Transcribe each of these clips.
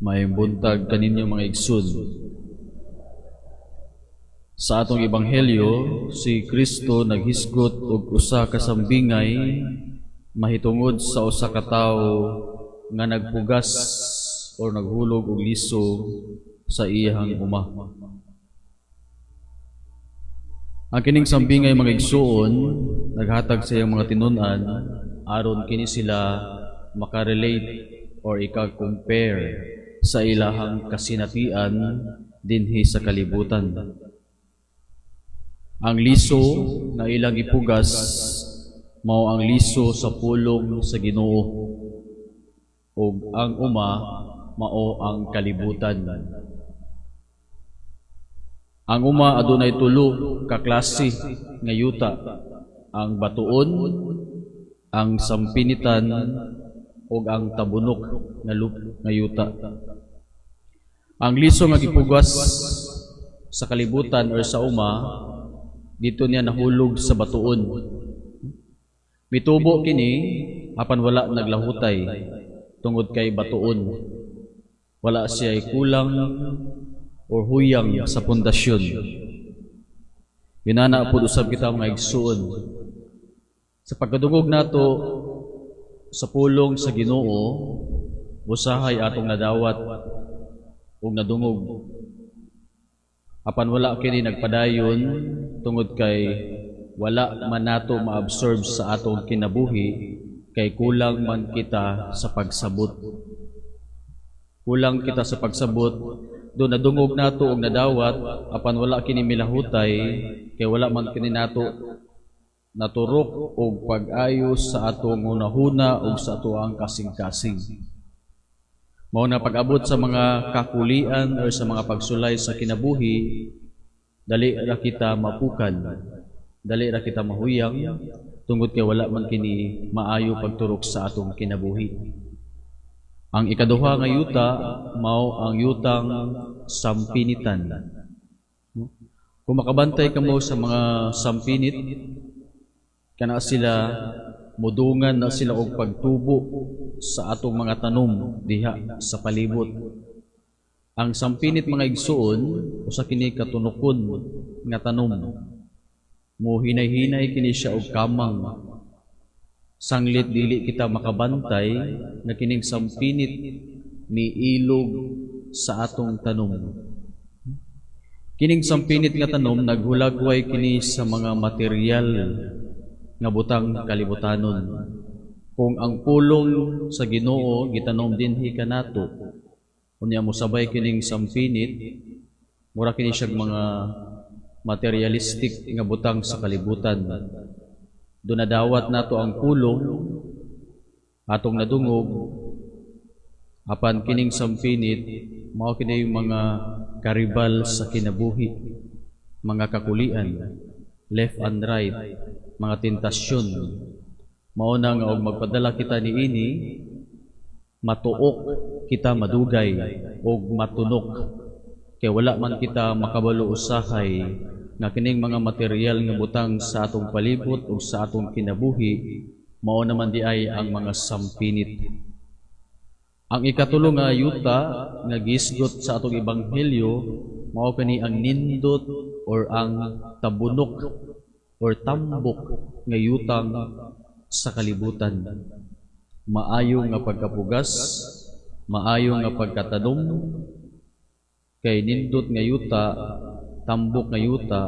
Maayong buntag kaninyo, mga igsoon. Sa atong ebanghelyo, si Kristo naghisgot og usa ka sambingay mahitungod sa usa ka tawo nga nagpugas or naghulog og liso sa iyang uma. Ang kining sambingay, mga igsuon, naghatag sa iyang mga tinun-an aron kini sila makarelate or ika-compare sa ilahang kasinatian dinhi sa kalibutan. Ang liso nga ilang ipugas mao ang liso sa pulong sa Ginoo ug ang uma mao ang kalibutan. Ang uma adunay tulo ka klase nga yuta: ang batuon, ang sampinitan ug ang tabunok nga yuta. Ang liso nga gipugas sa kalibutan or sa uma, dito niya nahulog sa batuon. Mitubo kini apan wala naglahutay tungod kay batuon. Wala siya kulang or huyang sa pundasyon. Inana pud usab kita, mga igsuon. Sa pagkadungog nato sa pulong sa Ginoo, usahay atong nadawat ug nadungog. Apan wala kini nagpadayon tungod kay wala man nato maabsorb sa atong kinabuhi kay kulang man kita sa pagsabot. Kulang kita sa pagsabot, do nadungog nato og nadawat apan wala kini milahutay kay wala man kini nato naturok og pag-ayos sa atong hunahuna ug sa atoang kasing-kasing. Mao na pag-abot sa mga kakulian or sa mga pagsulay sa kinabuhi, dali ra kita mapukan, dali ra kita mahuyang tungod kay wala man kini maayo pagturok sa atong kinabuhi. Ang ikaduha nga yuta mao ang yutang sampinitan. Kung makabantay kamo sa mga sampinit, kana sila mudungan na sila og pagtubo sa atong mga tanom diha sa palibot. Ang sampinit, mga igsuon, usa kini katunukon nga tanom. Mo hinay-hinay kini siya og kamang. Sanglit dili kita makabantay nga kining sampinit ni ilog sa atong tanom. Kining sampinit nga tanom, naghulagway kini sa mga material nga butang kalibutanon. Kung ang pulong sa Ginoo gitanom dinhi kanato, unya mosabay kining sampinit, mura kini siyang mga materialistic nga butang sa kalibutan. Do nadawat nato ang pulong, atong nadungog, apan kining sampinit mao kini yung mga karibal sa kinabuhi, mga kakulian, left and right, mga tentasyon. Mao na nga og magpadala kita niini, matuok kita madugay og matunok kay wala man kita makabalo usahay nga kining mga material nga butang sa atong palibot ug sa atong kinabuhi mao naman di ay ang mga sampinit. Ang ikatulo nga yuta nga gisgot sa atong ebanghelyo mao kani ang nindot or ang tabunok or tambok nga yutang sa kalibutan. Maayo nga pagkapugas, maayo nga pagkatanom, kay nindot nga yuta, tambok nga yuta,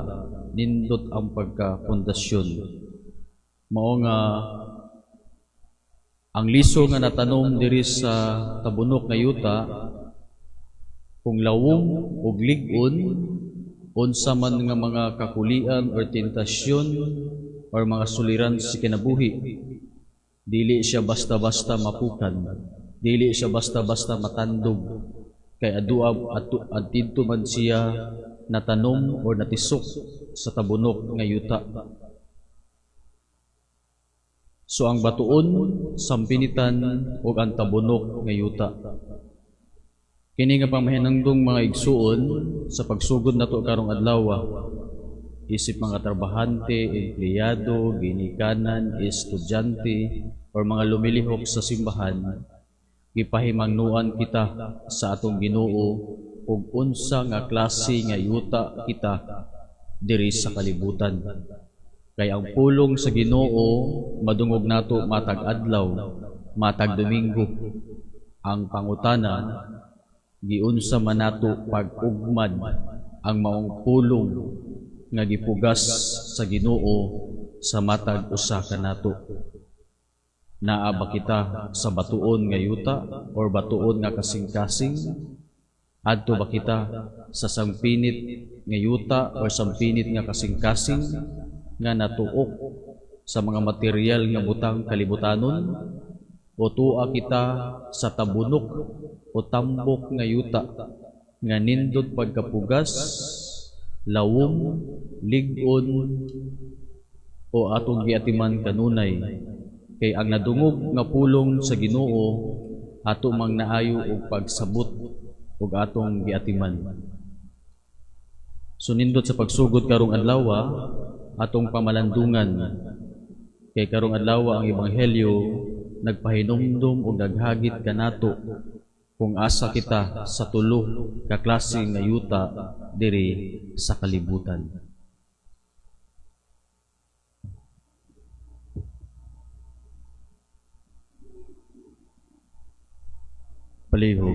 nindot ang pagkapundasyon. Mao nga ang liso nga natanom diri sa tabunok nga yuta, kung lawom ug lig-on, unsa man nga mga kakulian or tentasyon or mga suliran sa kinabuhi, dili siya basta-basta mapukan, dili siya basta-basta matandog kay adua atu adto man siya natanom or natisok sa tabunok nga yuta. So ang batuon, sampinitan ug ang tabunok nga yuta. Kini nga pamahinungdong, mga igsuon, sa pagsugod nato karong adlaw, isip mga trabahante, empleyado, ginikanan, estudyante or mga lumilihok sa simbahan, Gipahimangnuan kita sa atong Ginoo ug unsa nga klase nga yuta kita diri sa kalibutan. Kay ang pulong sa Ginoo madungog nato matag adlaw, matag Domingo. Ang pangutana, giunsa man nato pag-ugmad ang maong pulong nga gipugas sa Ginoo sa matag usa kanato? Naa ba kita sa batuon nga yuta or batuon nga kasing-kasing? Adto ba kita sa sampinit nga yuta or sampinit nga kasing-kasing nga natuok sa mga material nga butang kalibutanon? O tua kita sa tabunok o tambok nga yuta nga nindot pagkapugas, lawom, lig-on, o atong giatiman kanunay? Kay ang nadungog nga pulong sa Ginoo, ato mang naayo og pagsabot ug atong giatiman. So nindot sa pagsugod karong adlaw, atong pamalandungan, kay karong adlaw ang ebanghelyo nagpahinumdum og naghagit kanato kung asa kita sa tulo ka klase nga yuta diri sa kalibutan. Palihog.